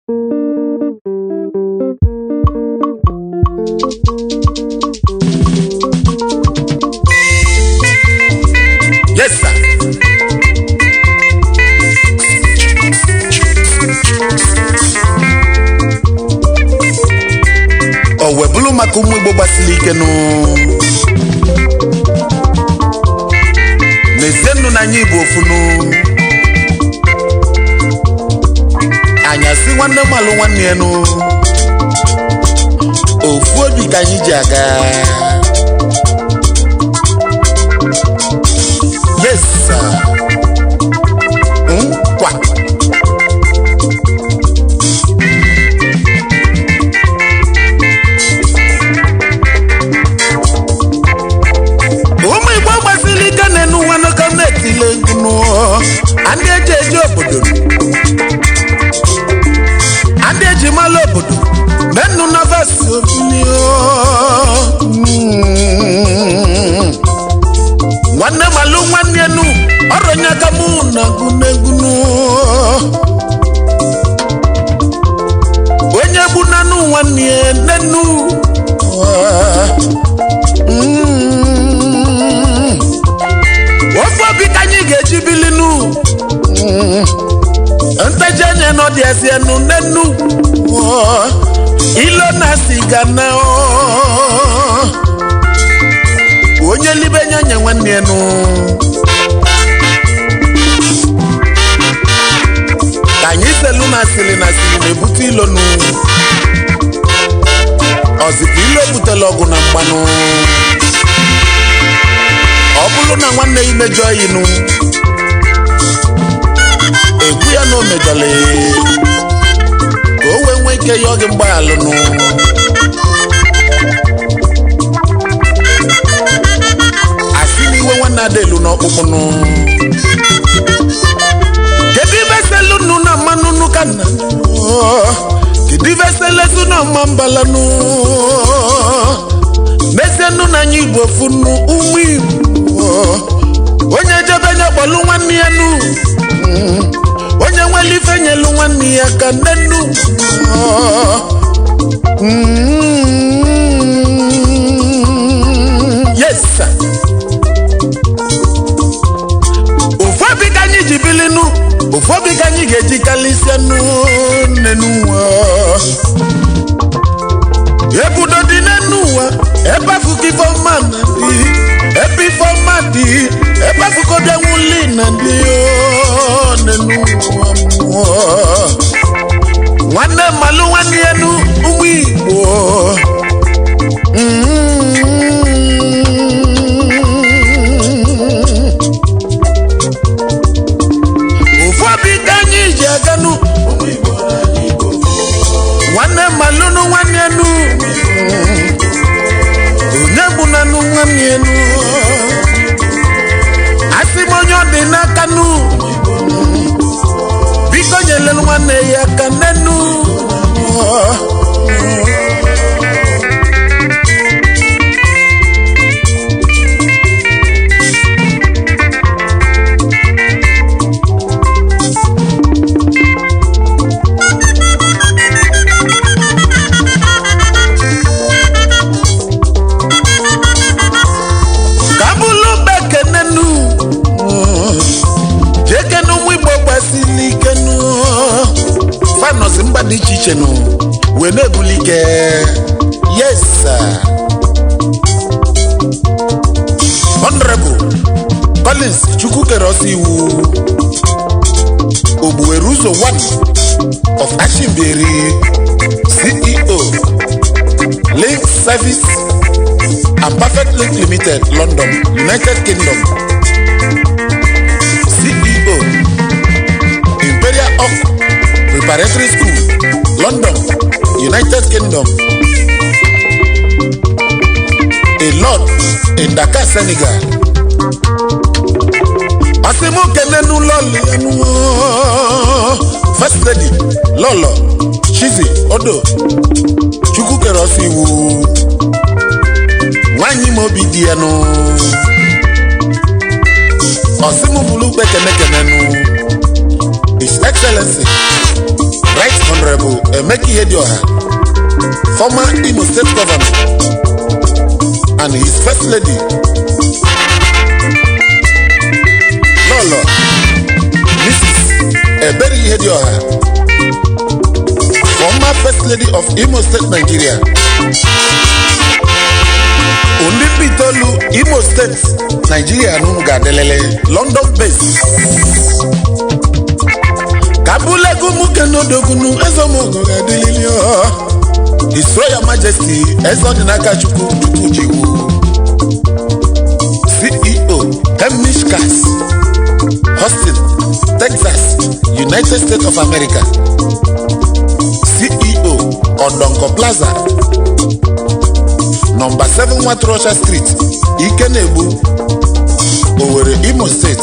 Yes, sir. O wee bụrụ maka ụmụ Igbo gbasiri ike nụ n'ezie nnu na anyị Igbo ofunu anyasị nwanne m alụ nwanne ya nụ ofu obi ka anyị ji aga. Yes, sir. Nkwa. Ụmụ Igbo gbasiri ike na-enu nwa n'oke na-etile ngụnụ ndị eji eji obodo, ndị eji mara obodo menụ na vasi nwanne malụ nwanne enu ọrụ onye aka mụ na gụnegunu onye gbunanụ nwanne ya nenu. Ofe obi ka anyị ga-eji bilinu nteji enye nọ dị ezi enu nenu ilo na siga na onye libe nye nye nwanne enu ka anyị selu na asịrị na asịrị na-ebute ilonu ọzikwa ilo butela ọgụ na mgbanụ. Ọ bụrụ na nwanne ya mejọọ inu ekwu ya na o mejọrọ ka o wee nwee ike yọọ gị mgbaghalụnụ. Asị na iwe nwanne adelu n'ọkpụkpụnụ. Kedu ibe selunu na mmanụnụ ka nna? Kedu ibe selezu na mma mbalanụ? N'ezienụ na anyị Igbo funu ụmụ Igbo onye jebe nye kpọlụ nwanne ya nụ onye nwere ife nyelu nwanne ya ka nnenu. Yes, sir. Ofu obi ka anyị ji bilinu, ofu obi ka anyị ga-eji kalịsịa nụ nnenu. Ebudo dị n'enu ụwa ebe afụkọ ifeọma na dị, ebe ifeọma dị ebe afụkọ bịa nwuli na ndị n'enu ụwa mmụọ. Nwanne mmalụ nwanne ya nụ ụmụ Igbo. Ofu obi ka anyị ji aganụ, nwanne mmalụnụ nwanne nụ onye gbunanụ nwanne nụ asị m onye ọ dị n'aka nụ biko nyelelu nwanne ya aka nnenu. Ka bụlụ bekenenu jekene ụmụ Igbo gbasiri ikenu fanọsi mba dị iche iche nụ wee na-ebuli ike. Yes, sir. Honorable Collins Chukwukere ọsọ iwu Ogbuwere ụzọ 1 of Ashimberi, CEO, Link Service and Perfect Link Limited, London, United Kingdom. CEO, Imperial Oak Preparatory School, London, United Kingdom. A Lord in Dakar, Senegal. Asimu kenenu lọlị enu First Lady Lọlọ Chizi Odo Chukwukere ọsọ iwu nwanyị ma obi dị ya nụ ọsịmụ bụlụ ukpe kenekenenụ His Excellency Right Honorable Emeka Ihedioha, former Imo State Governor, and his First Lady, Lolo Mrs. Ebere Ihedioha, former First Lady of Imo State, Nigeria. Ndị Mbaitolu, Imo State, Nigeria, n'unu ga-adịlele. London base kabulegu mukenodogunu ezemogo ga-adịlili. His Royal Majesty Eze Ọdịnaka Chukwu Chukwujiwu, CEO, Hemish Cars, Austin, Texas, United States of America, CEO, Odonko Plaza, Number 7 Nwatrosha Street, Ikenegbu, Owerri, Imo State.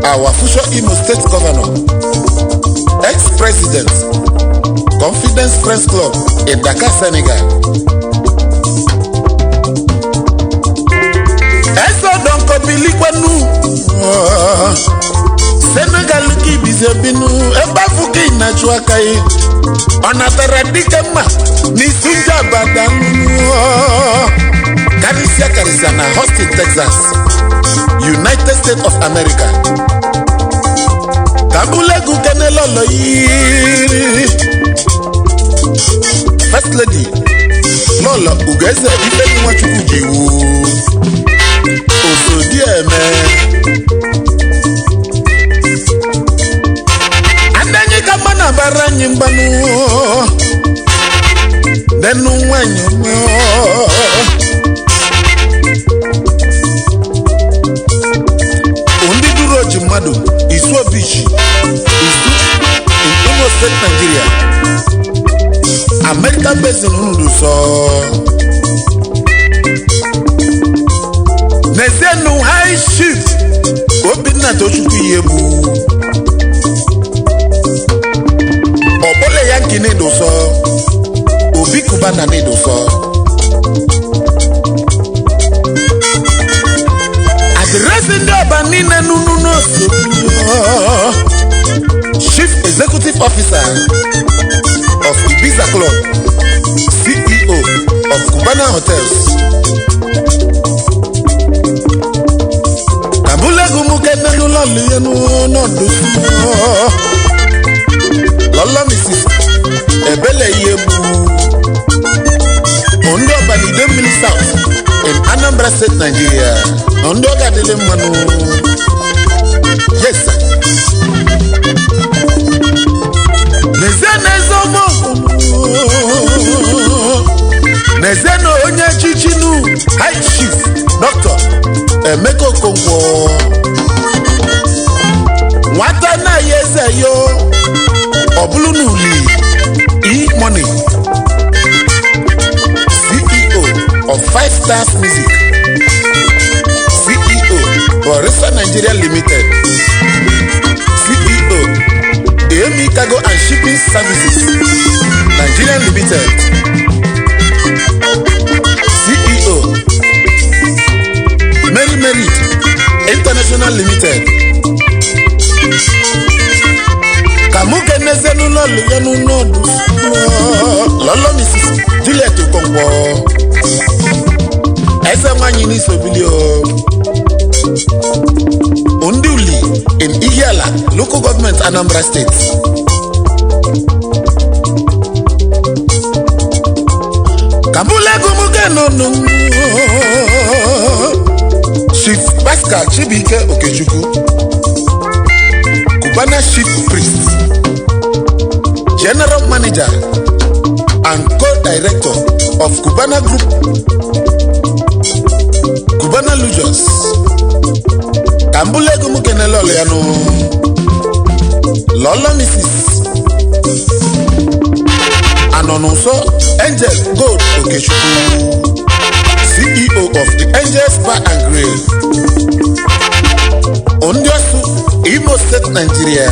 Our future Imo State Governor, ex-president, Confidence Friends Club in Dakar, Senegal. Eze Odonko, bilikwenu. Senegal ka ibizi ebinu, ebe afọ ka ị na-achụ aka ya. Ọ natara dike mma n'isi ndị abada, karịsịa karịsịa na Austin, Texas, United States of America. Kabulegu kenelolo yiri First Lady Lọlọ Ugeze Ifeanyi Nwachukwu ji wu Osodieme. Adanyị ka mma na-abara anyị mgbanụ denu nwanyị ọma. Ndị duru oji mmadụ Isu Obichi Isu in Imo State, Nigeria, American Basin, unu sọ n'ezienụ. High Chief Obinna Tochukwu ihe bụ ọbọle ya nke na-edosọ Obi Kubana na-edosọ address ndị ọba niile n'unu n'oso. Chief Executive Officer of Ibiza Club, CEO of Cubana Hotels. Kabulegu mukenenu lọlụ yenu n'ọdụ lọlọ Mrs. Ebele Ihebu, ndị ọba n'Idemmili South in Anambra State, Nigeria. Ndị ọ ga-adịlị mmanụ. Yes sir. N'ezie na eze ọma, n'ezie na onye chichinu, High Chief Dr. Emeka Okonkwo, nwata na-ayị eze yo ọ bụrụ na uli E-Money, CEO of Five Stars Music, CEO, Borisa Nigeria Limited, CEO, AME Cargo and Shipping Services Nigeria Limited, CEO, Mary Merit International Limited. Ka mụ keneze n'ụlọ ya n'ụlọ lọlọ Mrs. Juliet Okonkwo, eze nwanyị n'isobili o ndị Uli in Ihiala Local Government, Anambra State. Ka mụ lego mụ kenụnụ Chief Pascal Chibuike Okechukwu, Cubana Chief Priest, General Manager and Co-Director of Cubana Group, Cubana Lujos. Ka mbụlụ ego m kenele ọlụ ya nụ Lọlọ Mrs. Anọnụsọ Angel Gold Okechukwu, CEO of the Angels Bar and Grill, ndị Ọsụ, Imo State, Nigeria.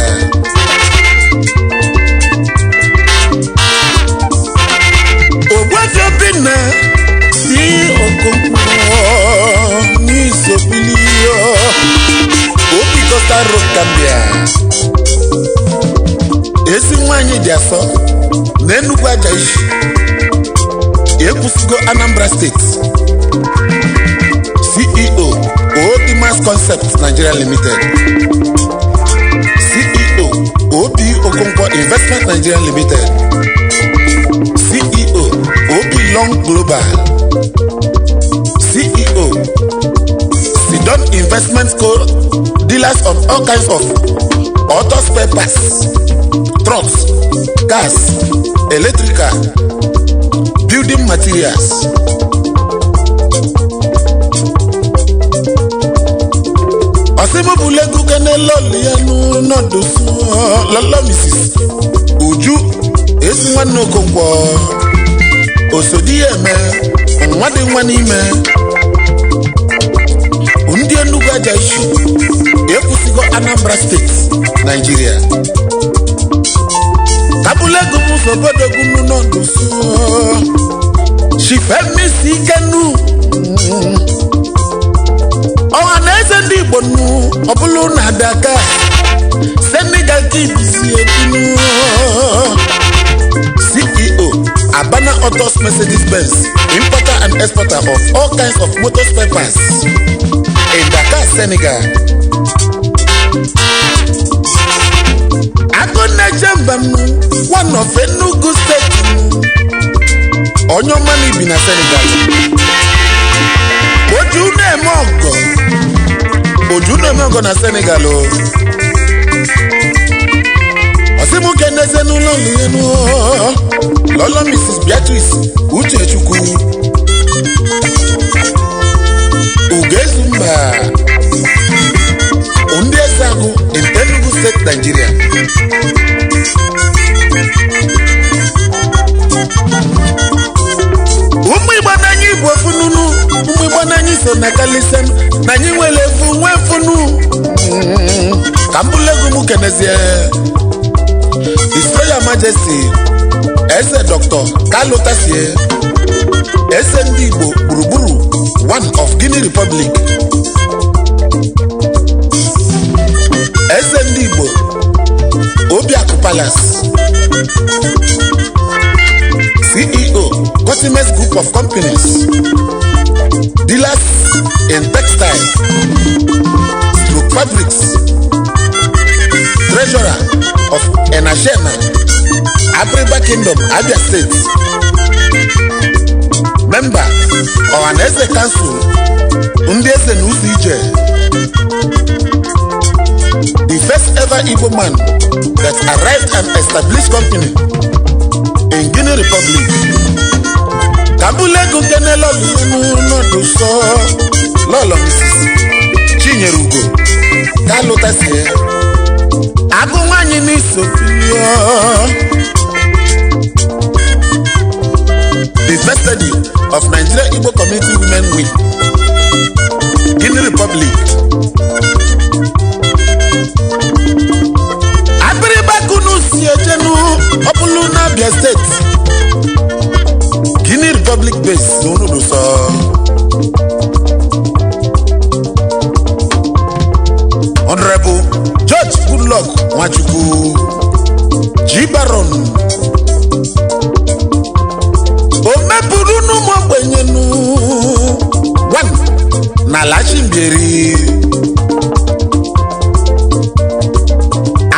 Ogbuefi Obinna si Okonkwo n'isobili Obi Coastal Road, Gambia. Ezi Nwanyị dị asọ na Enugu Ajayi, Ekwusigo, Anambra State. CEO, Odimas Concept Nigeria Limited. CEO, OP Okonkwo Investment Nigeria Limited. CEO, OP Long Global. CEO, Sidon Investment Co. Dealers of all kinds of auto spare parts, trucks, cars, electrical, building materials. Ọsịmụbụlego kenelọlụ ya n'ọdụ lọlọ Mrs. Uju Ezi nwanne Okonkwo, osodi ya eme nwa dị nwa n'ime ndị Enugu Ajayi, Ekwusigo, Anambra State, Nigeria. Tabulego m sobodogunu n'ọdụ Chifemisi Ikenu, ọha na eze ndị Igbo nnu ọbụlụ na Daka, Senegal ka ibisi ebinu. CEO, Abana Autos Mercedes Benz, importer and exporter of all kinds of motor spare parts in Dakar, Senegal. Agụnneje Mbanu, one of Enugu State, onye ọma na ibi na Senegal. Oju na-eme ọgọ, oju na-eme ọgọ na Senegal o. Ọsịmụke n'eze n'ụlọ elu, lọlọ Mrs. Beatrice Uchechukwu Ugezumba, ndị eze agụ in Enugu State, Nigeria. Ụmụ Igbo n'anya, Igbo fununu. Ụmụ Igbo n'anya so na kalịsịa na anyị nwere efu nwee funu. Ka mbụlụ egwu m kenezie His Royal Majesty Eze Dr. Kalu Tasie, Eze ndị Igbo gburugburu, one of Guinea Republic, Eze ndị Igbo, Obiakụ Palace. CEO, Cosimes Group of Companies, dealers in textile stroke fabrics, treasurer of Enashena, Abriba Kingdom, Abia State, member Ọhaneze Council, ndị eze na ụzọ ije, the first ever Igbo man that arrived and established company in Guinea Republic. Kabulego kenelọlụ n'ọdụ sọ lọlọ Mrs. Chinyere Ugo Kalụtasie, agụ nwanyị n'isofio, the first lady of Nigeria Igbo Community Women Wing, Guinea Republic. Abịrịbakunu si ejenu ọbụlụ na Abia State, Guinea Republic base n'onudu sọ. Honorable George Goodluck Nwachukwu G Baron, o mepụrụ n'ụmụ ogbenyenu one n'ala Chimbieri,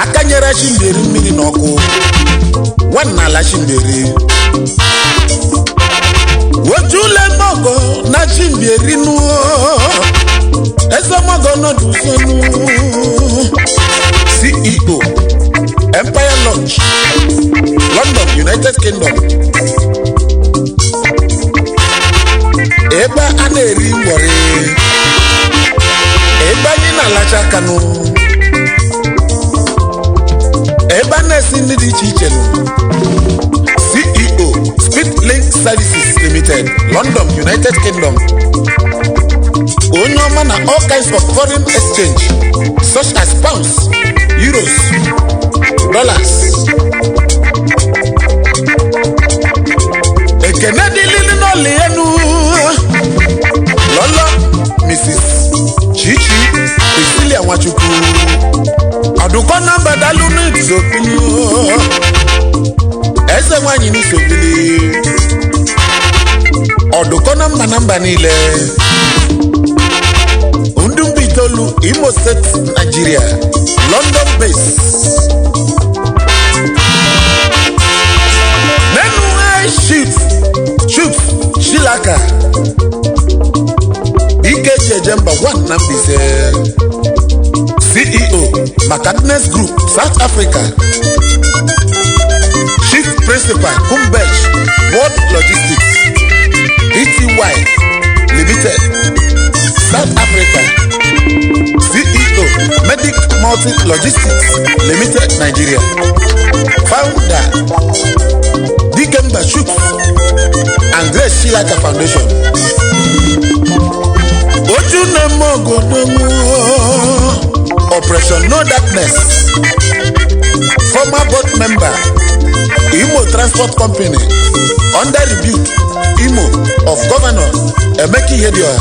aka nyere Chimbieri mmiri n'ọkụ, one n'ala Chimbieri, ojule mọgọ na Chimbieri nuo ezemogo nọdụ sonu. CEO, Empire Lodge, London, United Kingdom, ebe a na-eri ngwọrị, ebe anyị na-alacha kanụ, ebe a na-esi nri dị iche iche nụ. CEO, Speedlink Services Limited, London, United Kingdom. Onye ọma na all kinds of foreign exchange such as pounds, euros, dollars. Ekene dịlili n'ọlị enu lọlọ Mrs. Chichi Priscilla Nwachukwu, ọdụkọ nọmba dalụ n'izopinio. Nwaanyị n'isobili ọdụkọ na mba na mba niile, ndụ mba itoolu, Imo State, Nigeria, London base. Nenu high chief Chuks Chilaka, ike eji eje mba 1 na Mbaise, CEO Macadnes Group, South Africa, Chief Principal, Kumbech World Logistics Pty Limited, South Africa, CEO, Medic Multi Logistics Limited, Nigeria, founder, Dikemba Chuks and Grace Chilaka Foundation. Ojú na-eme ogodonwu, Operation No Darkness, former board member, Imo Transport Company under Rebuild Imo of Governor Emeka Ihedioha,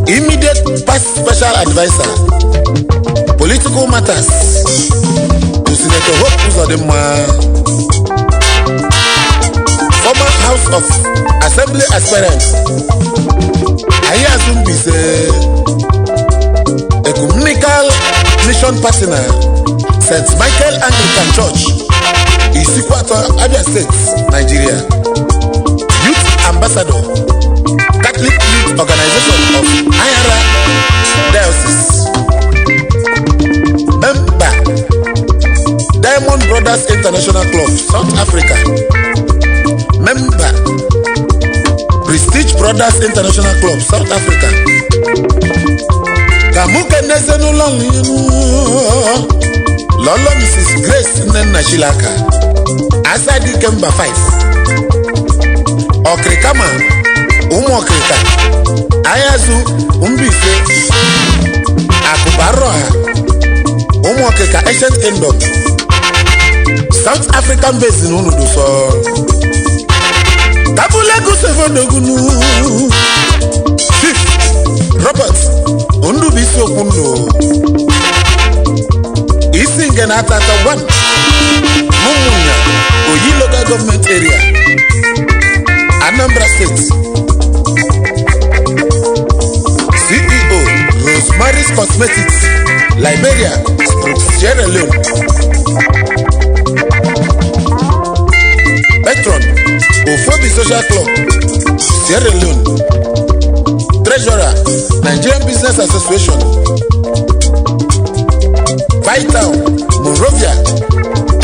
immediate past special adviser, political matters, to Senator Hope Uzodimma, former House of Assembly aspirant, Ahiazu Mbaise Ecumenical Mission Partner, St. Michael Anglican Church, Isuikwuato, Abia State, Nigeria, Youth Ambassador, Catholic Youth Organization of Ahiara Diocese, member, Diamond Brothers International Club, South Africa, member, Prestige Brothers International Club, South Africa. Ka mụ keneze n'ụlọ lọlọ Mrs. Grace Nnenna Chilaka, Asadike Mba 5, Ọkịrịkama ụmụ ọkịrịka, Ahiazu Mbaise, Akụbarọha, ụmụ ọkịrịka Ancient Kingdom, South African base na unu dụsọ kabulegu sevodogunu. Chief Robert Ndubuisi Okwundụ, isi nke na-ata ata 1 n'Ụmụnya, Oyi Local Government Area, Anambra State, CEO, Rosemary's Cosmetics, Liberia stroke Sierra Leone, Patron, Ofobi Social Club, Sierra Leone, Treasurer, Nigerian Business Association, Vital, Monrovia,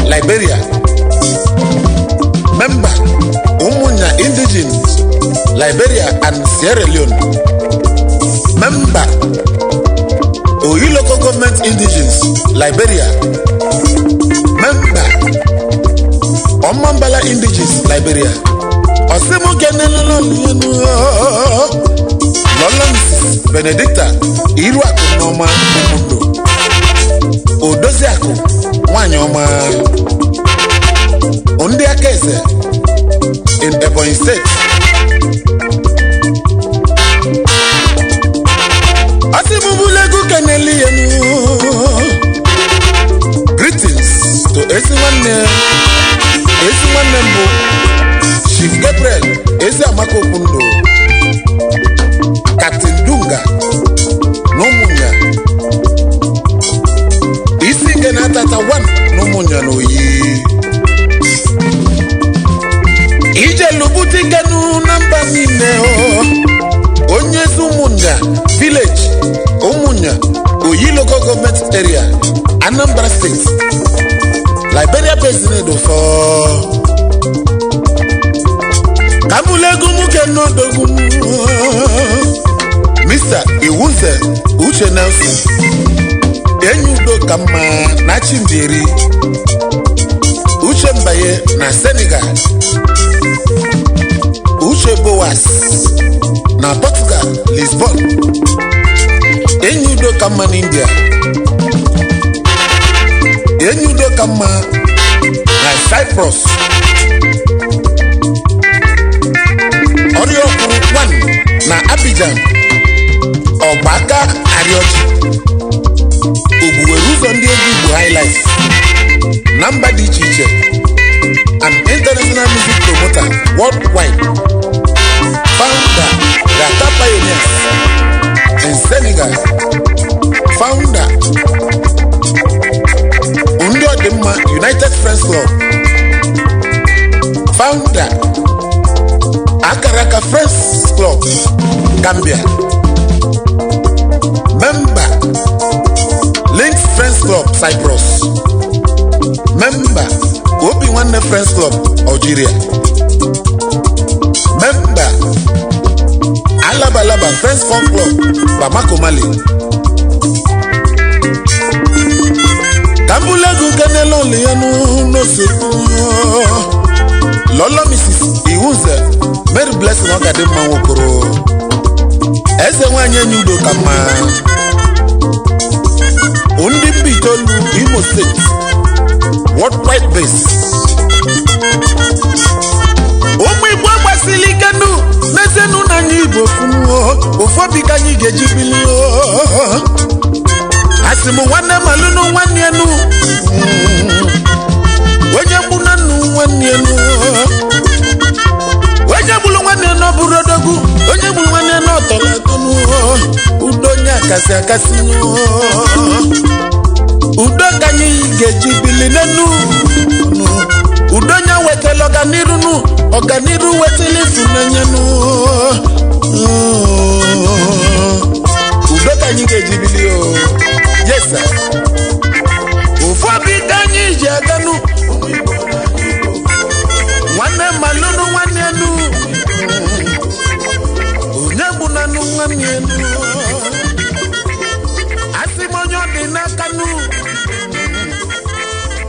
Liberia, member, Umunya Indigenes, Liberia and Sierra Leone, member, Oyi Local Government Indigenes, Liberia, member, Omambala Indigenes, Liberia. Ọsịmụkenelụlọlụ lọlọ Mrs. Benedicta Iruakụ Nneọma Omundo, Odoziakụ nwanyị ọma, ndị aka eze in Ebonyi State. Ọsịmụbulegu keneli enu. Greetings to ezi nwanne, ezi nwanne mbụ, Chief Gabriel Eziamaka Okwundo, Captain Dunga na ụmụnya, isi nke na-atata 1 na ụmụnya na Oyi. Ije lubute ikenu na mba niile o. Onye ezi Ụmụnya Village, Ụmụnya, Oyi Local Government Area, Anambra State, Liberia President ụsọ. Kamulegu muke n'odogwu, Mr. Iwuze Uche Nelson, enyi udo ka mma na Chimbieri, Uche Mbaye na Senegal, Uche Bowas na Portugal, Lisbon, enyi udo ka mma na India, enyi udo ka mma na Cyprus, ọrịa ọkwụrụ 1 na Abidjan, ọgbaka arịọchi ogbuwere ụzọ ndị egwu Igbo highlife na mba dị iche iche. Mma United Friends Club, founder Akaraka Friends Club Gambia, member Links Friends Club Cyprus, member Obi Nwanne Friends Club Algeria, member Alabalaba Friends Fun Club Bamako, Mali. Kambulegu kenele ya n'osekwu Lọlọ Mrs. Iwuze Mary Blessing, ọ ga-adị mma. Nwokoro eze nwanyị enyi udo ka mma, ndị mba itoolu, Imo Steeti, worldwide base. Ụmụ Igbo gbasiri ike nụ n'ezienụ na anyị Igbo funuo ofu obi ka anyị ga-eji bilie. Asị m, nwanne malụnụ nwanne ya nụ, onye mgbu na nnu nwanne ya nụ, onye gburu nwanne ya nọ bụrụ odogwu, onye gburu nwanne ya nọ tọrọ atọ nụ. Udo onye akasị akasị nụ, udo ka anyị ga-eji bili n'enu. Udo nya wetara ọganiru nụ, ọganiru wetara ịfụnanya nụ. Udo ka anyị ga-eji bili o. Yes sir. Ofu obi ka anyị ji aga nụ. Nwanne malụnụ nwanne nụ, onye gbunanụ nwanne nụ. Asị m, onye ọ dị n'aka nụ,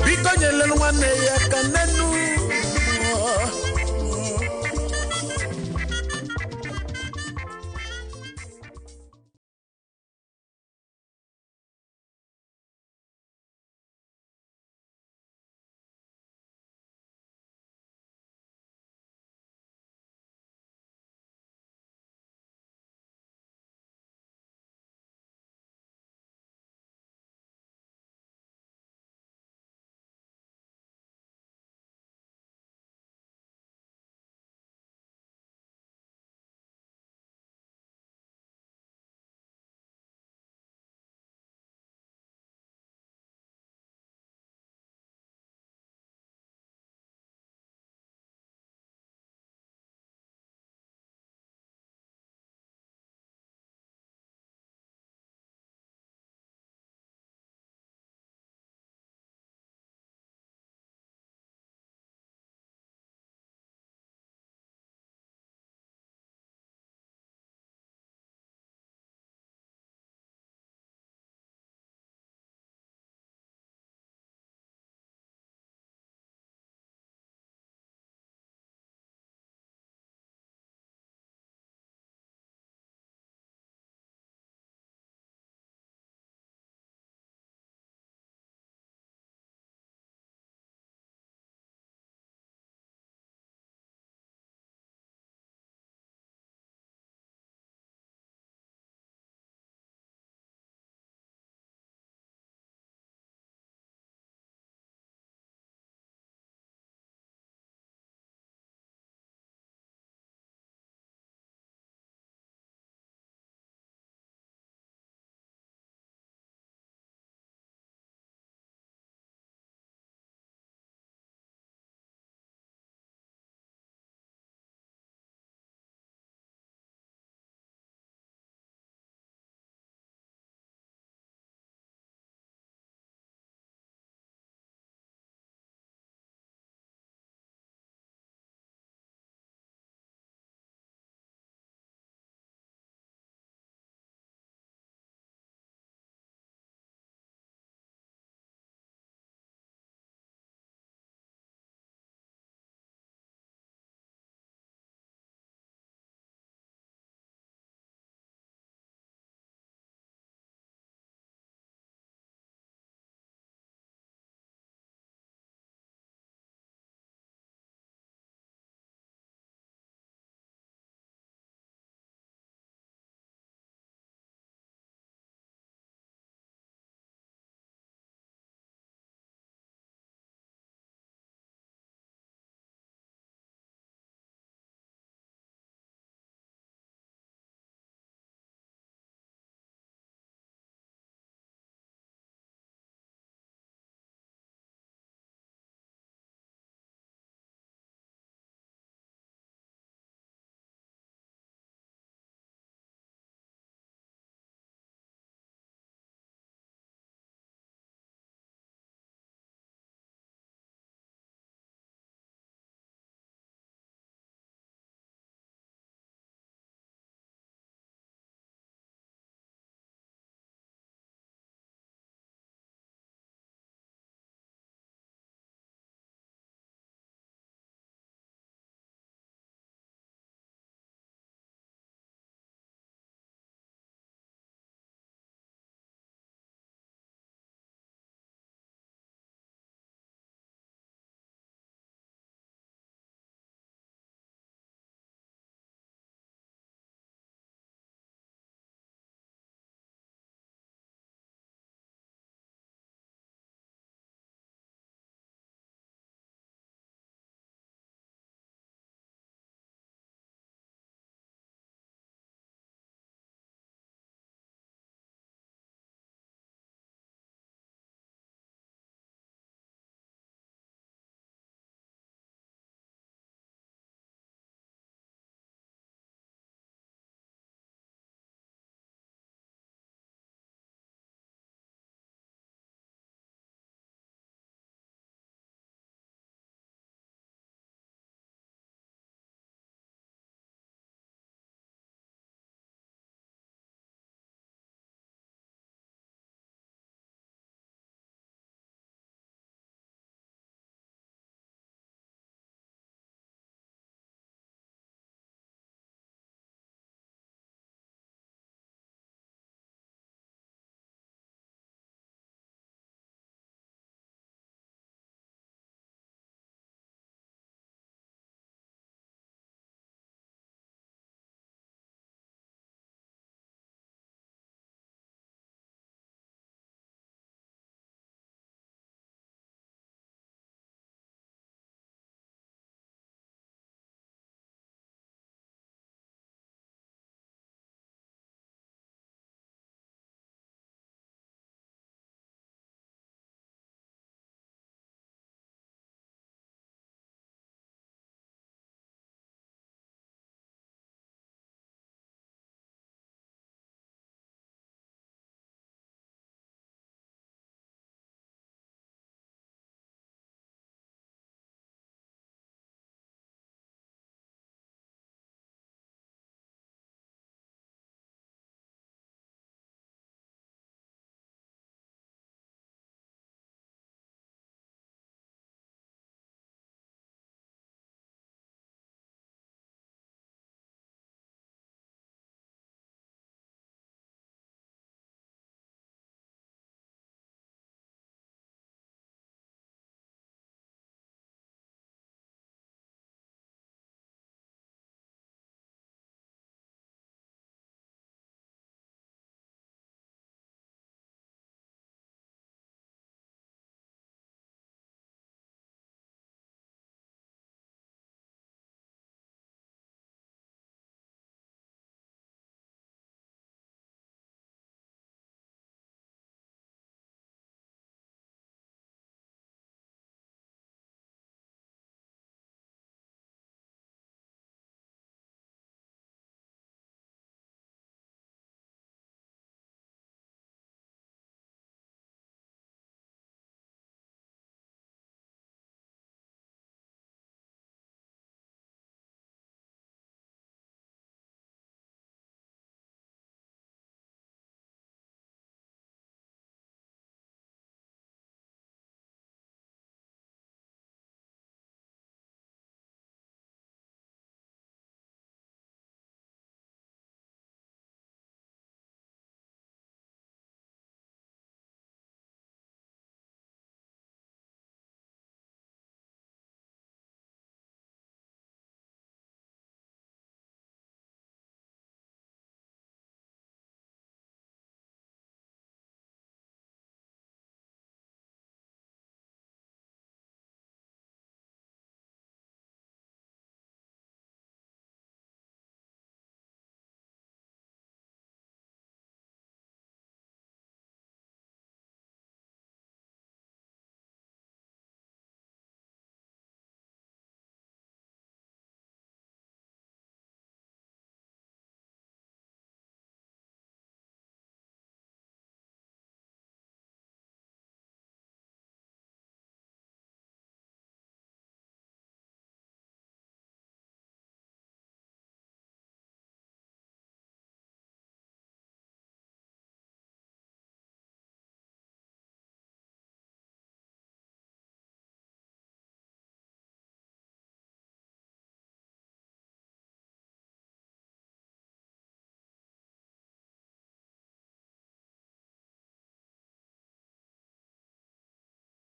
biko nyelelu nwanne ya aka.